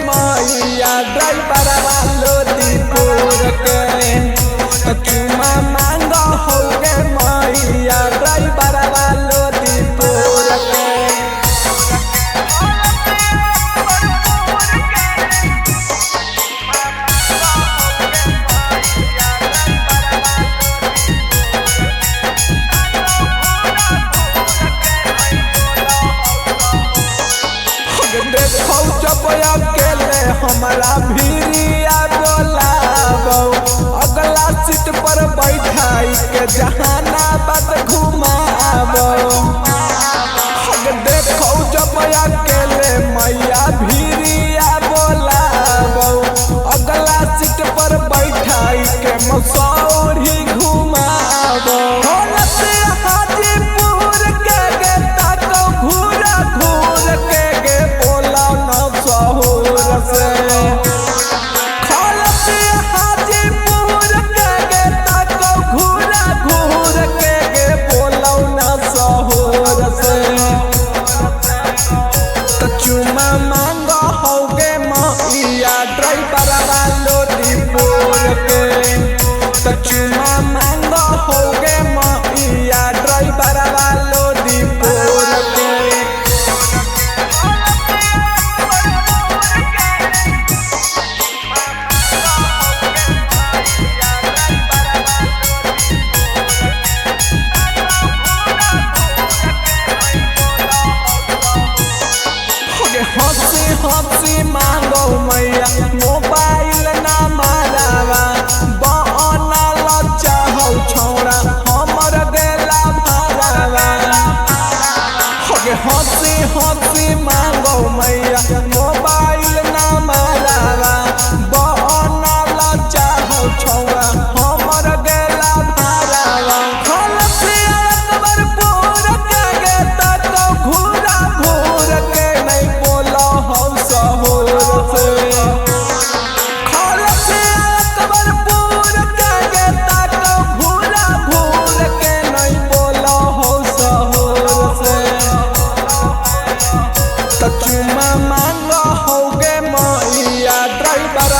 मैया ड्राइवर वालो दीपुर के। चुमा मांग होगे मैया ड्राइवर वालो दीपुर के। देखो जब अकेले हमारा भीड़िया बोलाबो, अगला सीट पर बैठाई के जहानाबाद घुमाबो। देखो जब अकेले मैया भीड़िया बोलाबो, अगला सीट पर बैठाई के मसौरी घुमाबो। हाजीपुर के गे ताको घूरा घूर के गे बोला न सहूर से। हाजीपुर के गे ताको घूरा घूर के गे बोला न सहूर से। तो चुमा मांग होगे मैया ड्राइवर वालो दीपुर के। तो चुमा मांग होगे मैया ड्राइवर वालो दीपुर के। हंसी हंसी मांगो मैया मोबाइल ना मारावा, बनल चाहो छौड़ा हमर देला भारावा। हंसी हंसी मांगो मैया मोबाइल ना मारावा, बनल चाहो छौड़ा हमर देला भारावा। अकबरपुर के गे ताको घूरा घूर के नहीं बोला हम सहूर से। अकबरपुर के गे ताको घूरा घूर के नहीं बोला हो सहूर से। तो चुमा मांग होगे मैया ड्राइवर